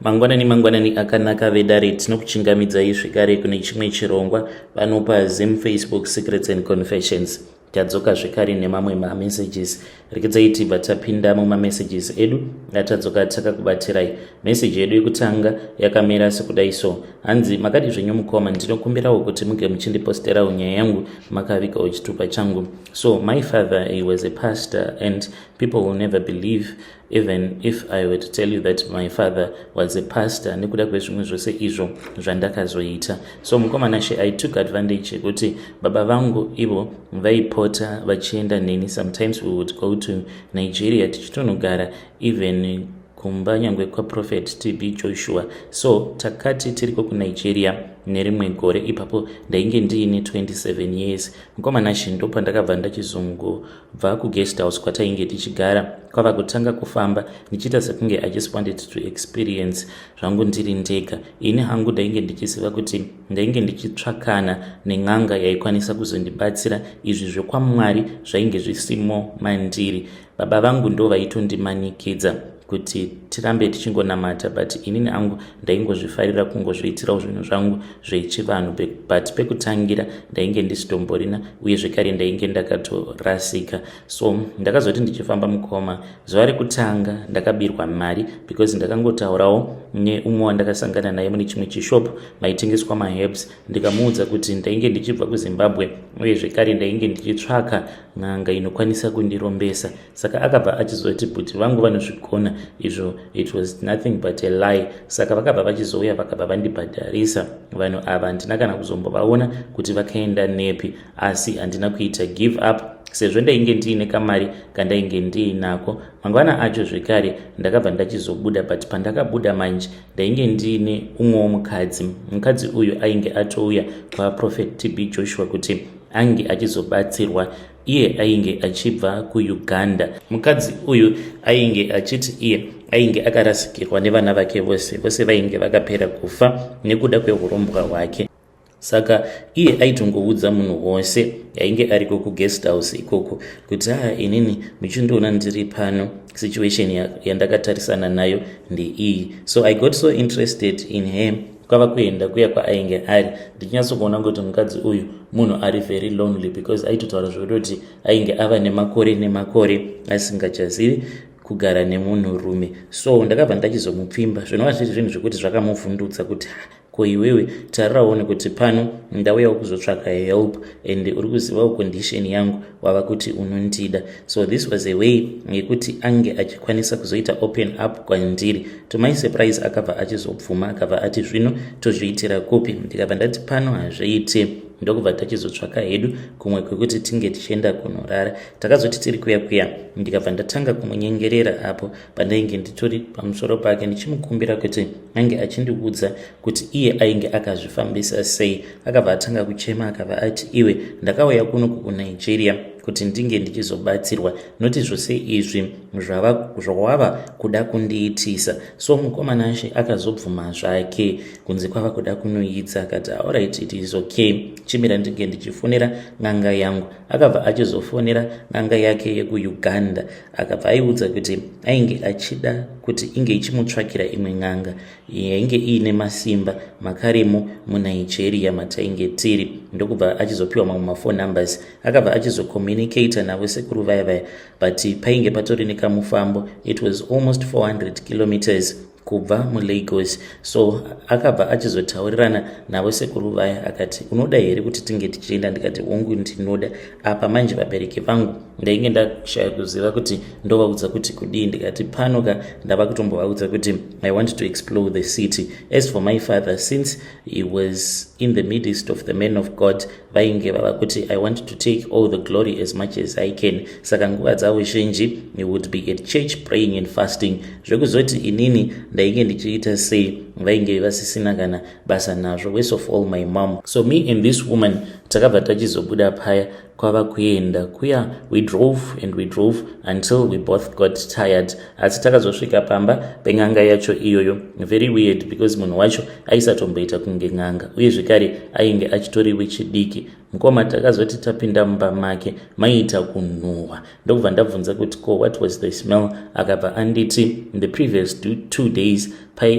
Mangwanani mangwanani akanaka vedare, tinokuchingamidzai zvekare kune chimwe chirongwa panopa Zim Facebook Secrets and Confessions. Tadzoka zvekare nemamwe mamessages. Rekedzai tibva tapinda mumamessages edu atadzoka takakubatirai. Message yedu yekutanga yakamira sekudai so. Hanzi makadi zvenyu mukoma, ndinokumbirawo kuti muge muchindiposterawo nyaya yangu makavigawo chitupa changu. So my father, he was a pastor, and people will never believe even if I were to tell you that my father was a pastor nekuda kwezvimwe zvose izvo zvandakazoita. So mukoma Nashe, I took advantage yekuti baba vangu ivo vaipota vachienda neni. Sometimes we would go to Nigeria tichitonogara even kumba nyangwe kwaProphet TB Joshua. So takati tiriko kuNigeria nerimwe gore ipapo, ndainge ndiine 27 years, mukoma Nashe, ndopandakabva ndachizongobva kuguest house kwatainge tichigara, kwava kutanga kufamba ndichiita sekunge I just wanted to experience zvangu ndiri ndega. Ini hangu ndainge ndichiziva kuti ndainge ndichitsvakana nen'anga yaikwanisa kuzondibatsira. Izvi zvekwamwari zvainge zvisimo mandiri. Baba vangu ndo vaitondimanikidza kuti tirambe tichingonamata, but inini angu ndaingozvifarira kungozviitirawo zvinhu zvangu zvechivanhu. But pekutangira ndainge ndisitomborina, uye zvekare ndainge ndakatorasika. So ndakazoti ndichifamba, mukoma, zuva rekutanga ndakabirwa mari because ndakangotaurawo neumwe wandakasangana naye mune chimwe chishop maitengeswa maherbs. Ndikamuudza kuti ndainge ndichibva kuZimbabwe, uye zvekare ndainge ndichitsvaka n'anga inokwanisa kundirombesa. Saka akabva achizoti bhuti vangu vanozvigona izvo. It was nothing but a lie. Saka vakabva vachizouya, vakabva vandibhadharisa. Vanhu ava handina kana kuzombovaona kuti vakaenda nepi, asi handina kuita give up sezvo ndainge ndiine kamari kandainge ndiinako. Mangwana acho zvekare ndakabva ndachizobuda, but pandakabuda manje ndainge ndiine umwewo mukadzi. Mukadzi uyu ainge atouya kwaProphet TB Joshua kuti ange achizobatsirwa. Iye ainge achibva kuUganda. Mukadzi uyu ainge achiti iye ainge akarasikirwa nevana vake vose, vose vainge vakapera kufa nekuda kweurombwa hwake. Saka iye aitongoudza munhu wose ainge ariko kuguest house ikoko kuti, "Haa, inini muchindiona ndiri pano, situation yandakatarisana nayo ndeiyi." So I got so interested in her, kwava kuenda kuya kwaainge ari, ndichinyatsokuona kuti mukadzi uyu munhu ari very lonely, because aitotaura zvekutoti ainge ava nemakore nemakore asingachazivi kugara nemunhurume. So ndakabva ndachizomupfimba, zvinova zviri zvinhu zvekuti zvakamuvhundutsa kuti, "Ko iwewe, tarirawo nekuti pano ndauyawo kuzotsvaka help and uri kuzivawo condition yangu, wava kuti unondida." So this was a way yekuti ange achikwanisa kuzoita open up kwandiri. To my surprise akabva achizobvuma, akabva ati, "Zvino tozviitira kupi?" Ndikabva ndati, "Pano hazviiti." Ndokubva tachizotsvaka hedu kumwe kwekuti tinge tichienda kunorara. Takazoti tiri kuya kuya, ndikabva ndatanga kumunyengerera apo pandainge nditori pamusoro pake, ndichimukumbira kuti ange achindiudza kuti iye ainge akazvifambisa sei. Akabva atanga kuchema, akabva ati, "Iwe, ndakauya kuno kuNigeria kuti ndinge ndichizobatsirwa, noti zvose izvi zvawava kuda kundiitisa." So mukoma Nashe, akazobvuma zvake kunze kwava kuda kunoidza. Akati, "Alright, it is okay, chimira ndinge ndichifonera n'anga yangu." Akabva achizofonera n'anga yake yekuUganda, akabva aiudza kuti ainge achida kuti inge ichimutsvakira imwe n'anga yainge iine masimba makaremo muNigeria matainge tiri. Ndokubva achizopiwa mamwe maphone numbers, akabva achizocommunicata navo sekuru vaya vaya, but painge patori nekamufambo. It was almost 400 kilometers kubva muLagos. So akabva achizotaurirana navo sekuru vaya, akati, "Unoda here kuti tinge tichienda?" Ndikati, "Hongu, ndinoda." Apa manje vabereki vangu ndainge ndashaya kuziva kuti ndovaudza kuti kudii. Ndikati pano ka ndava kutombovaudza kuti I want to explore the city. As for my father, since he was in the midst of the men of God, vainge vava kuti I want to take all the glory as much as I can. Saka nguva dzavo zhinji he would be at church praying and fasting. Zvekuzoti inini ndainge ndichiita sei, vainge vasisina kana basa nazvo, worst of all my mom. So me and this woman takabva tachizobuda paya, kwava kuenda kuya. We drove and we drove until we both got tired, asi takazosvika pamba pen'anga yacho iyoyo. Very weird, because munhu wacho aisatomboita kunge n'anga, uye zvekare ainge achitori wechidiki. Mukoma, takazoti tapinda mumba make, maiita kunhuhwa. Ndokubva ndabvunza kuti, "Ko, what was the smell?" Akabva anditi in the previous 2 days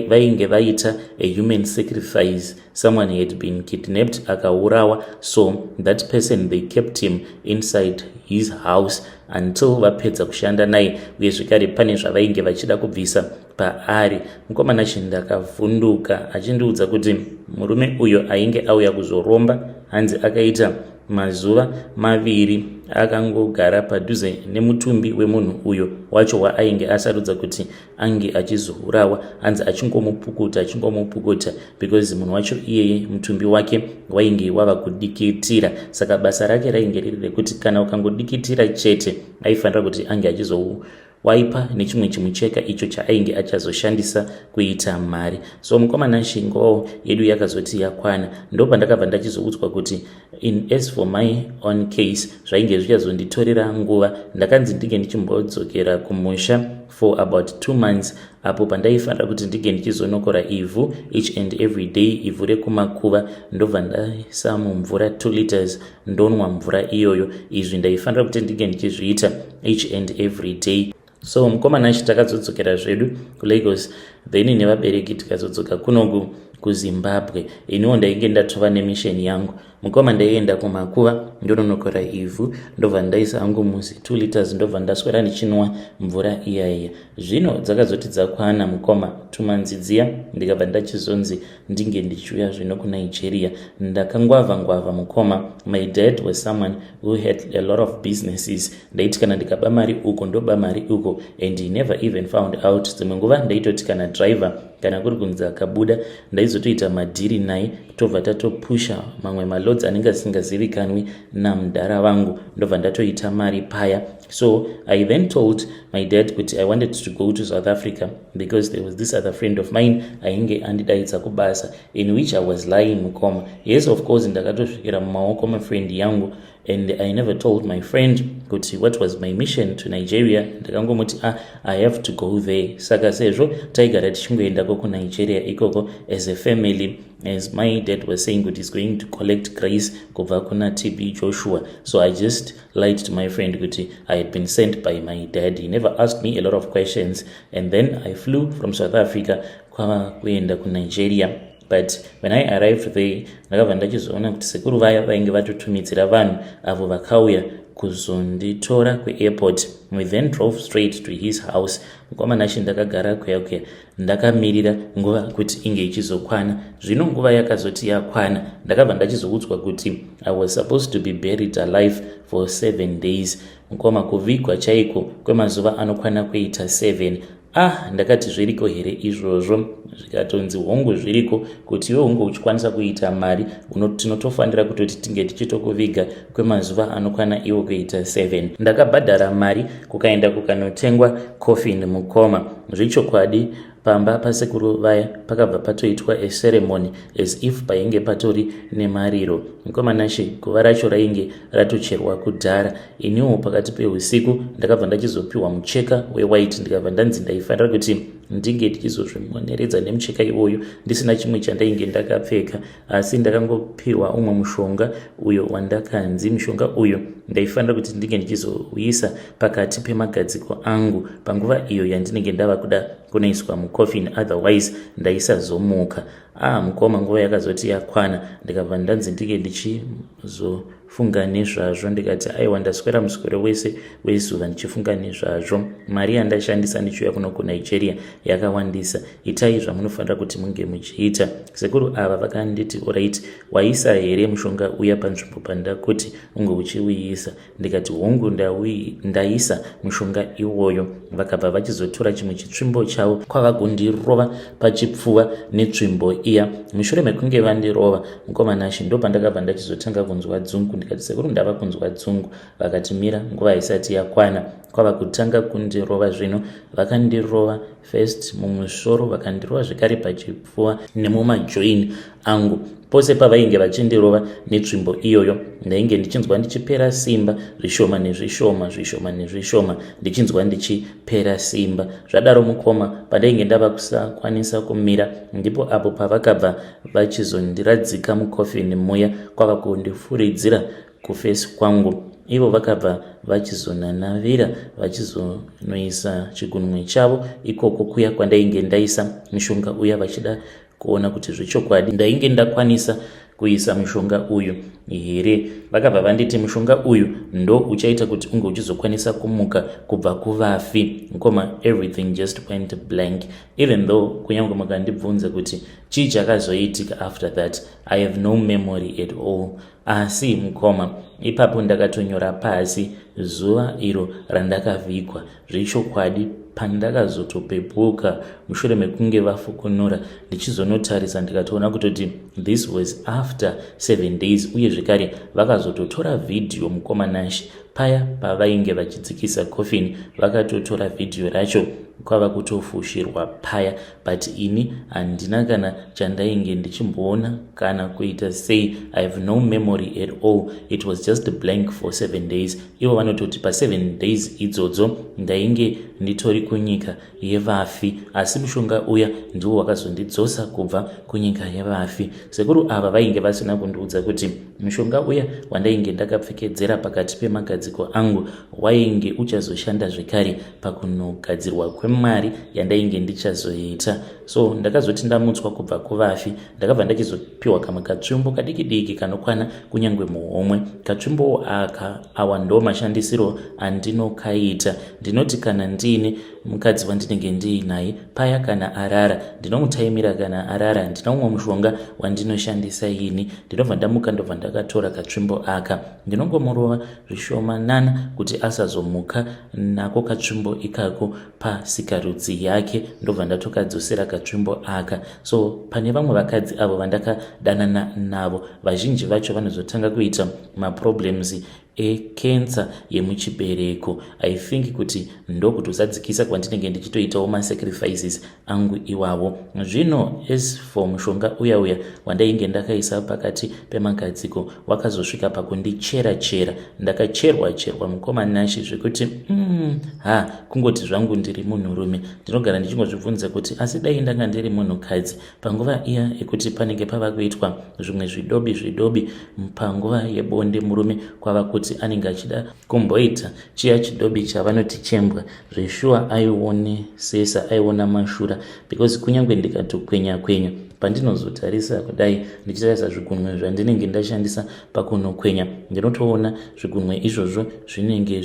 vainge vaita a human sacrifice. Someone had been kidnapped, akaurawa. So that person, they kept him inside his house until vapedza kushanda naye, uye zvekare pane zvavainge vachida kubvisa paari. Mukomana, ndakavhunduka achindiudza kuti murume uyo ainge auya kuzoromba, hanzi akaita mazuva 2 akangogara padhuze nemutumbi wemunhu uyo wacho waainge asarudza kuti ange achizourawa. Hanzi achingomupukuta, achingomupukuta, because munhu wacho iyeye mutumbi wake wainge wava kudikitira. Saka basa rake rainge riri rekuti kana ukangodikitira chete, aifanira kuti ange achizowaipa nechimwe chimucheka icho chaainge achazoshandisa kuita mari. So mukomana, shingo yedu yakazoti yakwana, ndo pandakabva ndachizoudzwa kuti in as for my own case, zvainge zvichazonditorera nguva. Ndakanzi ndinge ndichimbodzokera kumusha for about 2 months, apo pandaifanira kuti ndinge ndichizonokora ivhu each and every day, ivhu rekumakuva, ndobva ndaisa mumvura 2 liters, ndonwa mvura iyoyo. Izvi ndaifanira kuti ndinge ndichizviita each and every day. So mukomana, takadzodzokera zvedu kuLagos, then nevabereki tikazodzoka kunoku kuZimbabwe. Iniwo ndainge ndatova nemission yangu. Mukoma, ndaienda kumakuva, ndononokora ivhu, ndobva ndaisa hangu musi 2 liters, ndobva ndaswera ndichinwa mvura iyaiya. Zvino dzakazoti dzakwana, mukoma, 2 months dziya, ndikabva ndachizonzi ndinge ndichiuya zvino kuNigeria. Ndakangwavha ngwavha, mukoma. My dad was someone who had a lot of businesses. Ndaiti kana ndikaba mari uko, ndoba mari uko, and he never even found out. Dzimwe nguva ndaitoti kana driver, kana kuri kunzi akabuda, ndaizotoita madhiri naye, tobva tatopusha mamwe maloads anenge asingazivikanwi namudhara vangu, ndobva ndatoita mari paya. So I then told my dad kuti I wanted to go to South Africa because there was this other friend of mine ainge andidaidza kubasa, in which I was lying, mukoma. Yes, of course, ndakatosvikira mumaoko mafriend yangu, and I never told my friend kuti what was my mission to Nigeria. Ndakangomuti, "Ah, I have to go there." Saka sezvo taigara tichingoendako kuNigeria ikoko as a family, as my dad was saying kuti is going to collect grace kubva kuna TB Joshua, so I just lied to my friend kuti I had been sent by my dad. He never asked me a lot of questions, and then I flew from South Africa kwava kuenda kuNigeria. But when I arrived there, ndakabva ndachizoona kuti sekuru vaya vainge vatotumidzira vanhu avo vakauya kuzonditora kuairport. We then drove straight to his house. Mukomanashi, ndakagara kuya kuya ndakamirira nguva kuti inge ichizokwana. Zvino nguva yakazoti yakwana, ndakabva ndachizoudzwa kuti I was supposed to be buried alive for 7 days. Mukoma, kuvigwa chaiko kwemazuva anokwana kuita 7. Ah, ndakati, "Zviriko here izvozvo?" Zvikatonzi, "Hongu, zviriko. Kuti iwe unge uchikwanisa kuita mari, tinotofanira kutoti tinge tichitokuviga kwemazuva anokwana iwo kuita 7." Ndakabhadhara mari, kukaenda kukanotengwa coffin. Mukoma, zvechokwadi, pamba pasekuru vaya pakabva patoitwa a ceremony as if painge patori nemariro. Mukomanashe, guva racho rainge ratocherwa kudhara. Iniwo pakati peusiku ndakabva ndachizopiwa mucheka wewhite, ndikabva ndanzi ndaifanira kuti ndinge ndichizozvimoneredza nemucheka iwoyo, ndisina chimwe chandainge ndakapfeka. Asi ndakangopiwa umwe mushonga uyo wandakanzi mushonga uyo ndaifanira kuti ndinge ndichizouisa pakati pemagadziko angu panguva iyo yandinenge ndava kuda kunoiswa mucoffin, otherwise ndaisazomuka. Ah, mukoma, nguva yakazoti yakwana, ndikabva ndanzi ndinge ndichizofunga nezvazvo. Ndikati, "Aiwa, ndaswera muswero wese wezuva ndichifunga nezvazvo. Mari yandashandisa ndichiuya kuno kuNigeria yakawandisa. Itai zvamunofanira kuti munge muchiita." Sekuru ava vakanditi, "Alright, waisa here mushonga uya panzvimbo pandakuti unge uchiuyisa?" Ndikati, "Hongu, ndaisa mushonga iwoyo." Vakabva vachizotora chimwe chitsvimbo chavo, kwava kundirova pachipfuva netsvimbo iya. Mushure mekunge vandirova, mukomanashi, ndo pandakabva ndachizotanga kunzwa dzungu. Ndikati, "Sekuru, ndava kunzwa dzungu." Vakati, "Mira, nguva isati yakwana." Kwava kutanga kundirova. Zvino vakandirova first mumusoro, vakandirova zvekare pachipfuva nemumajoin angu. Pose pavainge vachindirova netsvimbo iyoyo, ndainge ndichinzwa ndichipera simba zvishoma nezvishoma, zvishoma nezvishoma, ndichinzwa ndichipera simba. Zvadaro, mukoma, pandainge ndava kusakwanisa kumira, ndipo apo pavakazoti Vakabva vachizondiradzika mucoffin muya kwava kundifuridzira kuface kwangu. Ivo vakabva vachizonanavira vachizonoisa chigunwe chavo ikoko kuya kwandainge ndaisa mushonga uya, vachida kuona kuti zvechokwadi ndainge ndakwanisa kuisa mushonga uyu here. Vakabva vanditi mushonga uyu ndo uchaita kuti unge uchizokwanisa kumuka kubva kuvafi. Mukoma, everything just went blank. Even though kunyange mukandibvunza kuti chii chakazoitika after that, I have no memory at all. Asi mukoma, ipapo ndakatonyora pasi zuva iro randakavigwa. Zvechokwadi, pandakazotopepuka mushure mekunge vafukunura, ndichizonotarisa, ndikatoona kutoti this was after 7 days. Uye zvekare vakazototora vhidhiyo, mukoma Nashi. Paya pavainge vachidzikisa coffin, vakatotora vhidhiyo racho kwava kutofushirwa paya, but ini handina kana chandainge ndichimboona kana kuita sei. I have no memory at all. It was just blank for 7 days. Ivo vanototi pa7 days idzodzo ndainge nditori kunyika yevafi, asi mushonga uya ndiwo wakazondidzosa kubva kunyika yevafi. Sekuru ava vainge vasina kundiudza kuti mushonga uya wandainge ndakapfekedzera pakati pemagadziko angu wainge uchazoshanda zvekare pakunogadzirwa kwemari yandainge ndichazoita. So ndakazoti ndamutswa kubva kuvafi, ndakabva ndachizopiwa kamwe katsvimbo kadiki diki kanokwana kunyange muhomwe. Katsvimbo aka, awa ndo mashandisiro andinokaita. Ndinoti kana ndiine mukadzi wandinenge ndiinaye paya, kana arara ndinomutaimira. Kana arara, ndina umwe mushonga wandinoshandisa ini. Ndinobva ndamuka, ndobva ndakatora katsvimbo aka, ndinongomurova zvishomanana kuti asazomuka nako katsvimbo ikako pasikarudzi yake, ndobva ndatokadzosera katsvimbo aka. So pane vamwe vakadzi avo vandakadanana navo, vazhinji vacho vanozotanga kuita maproblems ekensa yemuchibereko. I think kuti ndokutozadzikisa kwandinenge ndichitoitawo masacrifices angu iwavo. Zvino as for mushonga uya uya wandainge ndakaisa pakati pemagadziko, wakazosvika pakundichera chera. Ndakacherwa cherwa, mukoma Nashi, zvekuti ha, kungoti zvangu ndiri munhurume, ndinogara ndichingozvibvunza kuti asi dai ndanga ndiri munhukadzi panguva iya yekuti panenge pava kuitwa zvimwe zvidobi zvidobi panguva yebonde, murume kwava kuti anenge achida kumboita chiya chidobi chavanoti chembwa, zveshuwa aionesesa, aiona mashura, because kunyange ndikatokwenya kwenya, pandinozotarisa kudai, ndichitarisa zvigunwe zvandinenge ndashandisa pakunokwenya, ndinotoona zvigunwe izvozvo zvinenge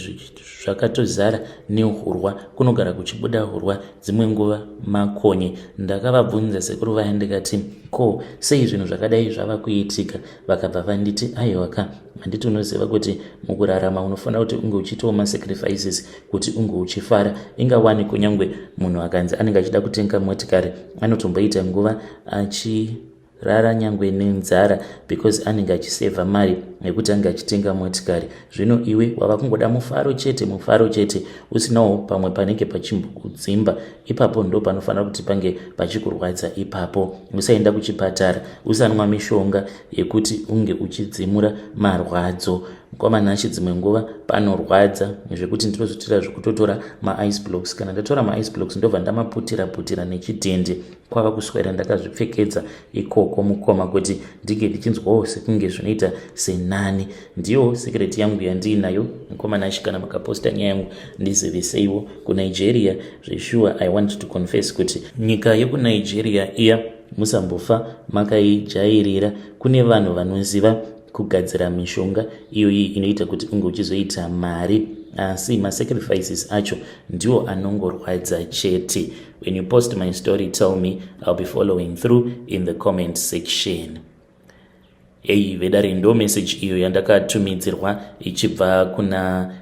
zvakatozara nehurwa. Kunogara kuchibuda hurwa, dzimwe nguva makonye. Ndakavabvunza sekuru vaya, ndikati, "Ko sei zvinhu zvakadai zvava kuitika?" Vakabva vanditi, "Aiwaka, handiti unoziva kuti mukurarama unofanira kuti unge uchiitawo masacrifices kuti unge uchifara? Ingawani kunyange munhu akanzi anenge achida kutenga motikari, anotomboita nguva achirara nyangwe nenzara because anenge achisevha mari yekuti ange achitenga motikari. Zvino iwe wava kungoda mufaro chete, mufaro chete, usinawo pamwe panenge pachimbokudzimba ipapo, ndo panofanira kuti pange pachikurwadza ipapo. Usaenda kuchipatara, usanwa mishonga yekuti unge uchidzimura marwadzo." Mukoma Nashi, dzimwe nguva panorwadza zvekuti ndinozotora zvekutotora maice blocks. Kana ndatora maice blocks, ndobva ndamaputira putira nechidhende, kwava kuswera ndakazvipfekedza ikoko, mukoma, kuti ndinge ndichinzwawo sekunge zvinoita senani. Ndiyo secret yangu yandiinayo, mukoma Nashi. Kana makaposta nyaya yangu, ndiziviseiwo. KuNigeria zveshuwa, I want to confess kuti nyika yekuNigeria iya musambofa makaijairira. Kune vanhu vanoziva kugadzira mishonga iyoyi inoita kuti unge uchizoita mari, asi masacrifices acho ndiwo anongorwadza chete. When you post my story, tell me. I'll be following through in the comment section. Ei vedare, ndo message iyo yandakatumidzirwa ichibva kuna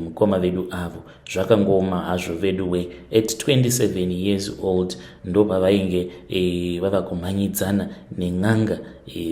mukoma vedu avo. Zvakangoma hazvo vedu we. At 27 years old ndo pavainge vava kumhanyidzana nen'anga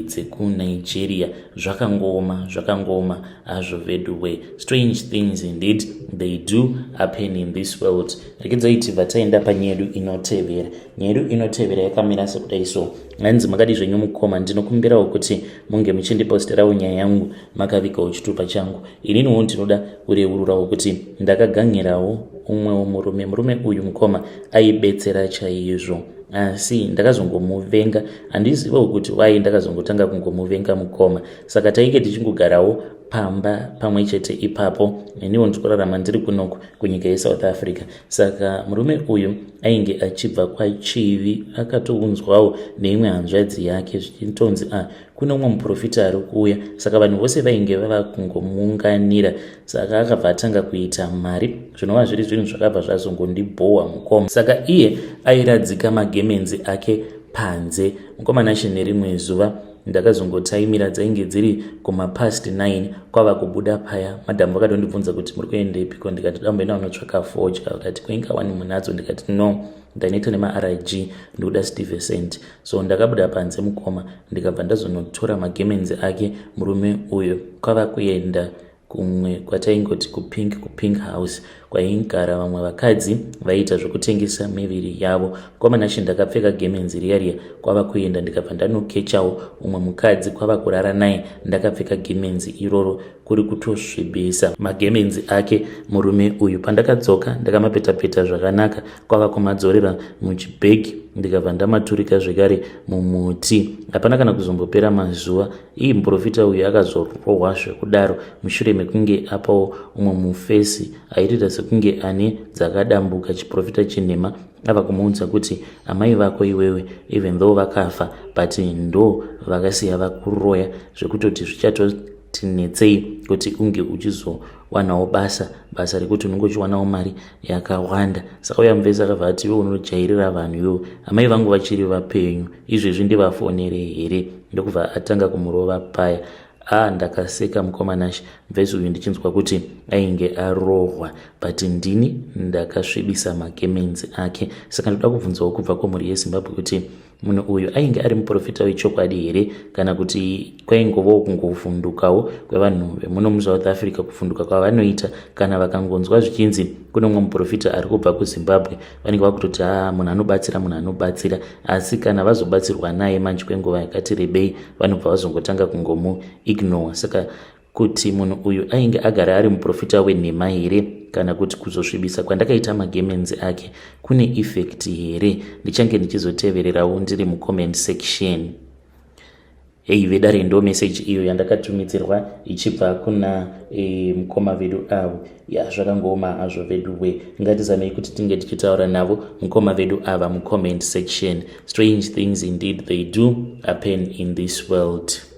dzekuNigeria. Zvakangoma, zvakangoma hazvo vedu we. Strange things indeed, they do happen in this world. Rekedzai tibva taenda panyaya yedu inotevera. Nyaya yedu inotevera yakamira sekudai. So hanzi, "Makadi zvenyu mukoma? Ndinokumbirawo kuti munge muchindiposterawo nyaya yangu makavigawo chitupa changu. Ininiwo ndinoda kureururawo kuti ndakaganhirawo umwewo murume. Murume uyu, mukoma, aibetsera chaizvo. Asi ndakazongomuvenga, handizivawo kuti why ndakazongotanga kungomuvenga mukoma. Saka tainge tichingogarawo pamba pamwe chete ipapo, iniwo ndikurarama ndiri kunoku kunyika yeSouth Africa. Saka murume uyu ainge achibva kwaChivi, akatounzwawo neimwe hanzvadzi yake, zvichitonzi a ah, kune umwe muprofita ari kuuya. Saka vanhu vose vainge vava kungomuunganira. Saka akabva atanga kuita mari, zvinova zviri zvinhu zvakabva zvazongondibhowa mukoma. Saka iye airadzika magemenzi ake panze, mukoma Nashe. Nerimwe zuva ndakazongotaimira, dzainge dziri kumapast 9, kwava kubuda paya. Madhamu vakatondibvunza kuti, "Muri kuendepiko?" Ndikati, "Damboenda unotsvaka fodya." Vakati, "Kuinga wani munadzo?" Ndikati, "No, ndanoita nemaRG, ndikuda Stevesant." So ndakabuda panze mukoma, ndikabva ndazonotora magemenzi ake murume uyo, kwava kuenda kumwe kwataingoti kupink, kuPink House, kwaigara vamwe vakadzi vaiita zvekutengesa miviri yavo. Kwamanashe, ndakapfeka gemenzi riya riya, kwava kuenda, ndikabva ndanokechawo umwe mukadzi, kwava kurara naye ndakapfeka gemenzi iroro, kuri kutosvibisa magemenzi ake murume uyu. Pandakadzoka, ndakamapetapeta zvakanaka, kwava kumadzorera muchibhegi, ndikabva ndamaturika zvekare mumuti. Hapana kana kuzombopera mazuva, iyi muprofita uyu akazorohwa zvekudaro mushure mekunge apawo umwe mufesi aitoita sekunge ane dzakadambuka chiprofita chenhema, ava kumuudza kuti, "Amai vako iwewe, even though vakafa, but ndo vakasiya vakuroya, zvekutoti zvichatotinetsei kuti unge uchizowanawo basa, basa rekuti unenge uchiwanawo mari yakawanda." Saka uya mufesi akabva ati, "Iwe unojairira vanhu iwo, amai vangu vachiri vapenyu izvezvi, ndivafonere here?" Ndokubva atanga kumurova paya. A, ndakaseka mukoma Nashe, mufesi uyu ndichinzwa kuti ainge arohwa, but ndini ndakasvibisa magemenzi ake. Saka ndoda kubvunzawo kubva kumhuri yeZimbabwe kuti munhu uyu ainge ari muprofita wechokwadi here, kana kuti kwaingovawo kungovhundukawo kwevanhu vemuno muSouth Africa, kuvhunduka kwavanoita kana vakangonzwa zvichinzi kune mumwe muprofita ari kubva kuZimbabwe? Vanenge vakutoti, "A, munhu anobatsira, munhu anobatsira." Asi kana vazobatsirwa naye manje kwenguva yakati rebei, vanobva vazongotanga kungomuignore. Saka kuti munhu uyu ainge agara ari muprofita wenhema here, kana kuti kuzosvibisa kwandakaita magemenzi ake kune effect here? Ndichange ndichizotevererawo ndiri mucomment section. Hei vedare, ndo meseji iyo yandakatumidzirwa ichibva kuna mukoma vedu avo. Ya, zvakangooma hazvo vedu we. Ngatizamei kuti tinge tichitaura navo mukoma vedu ava mucomment section. Strange things indeed, they do happen in this world.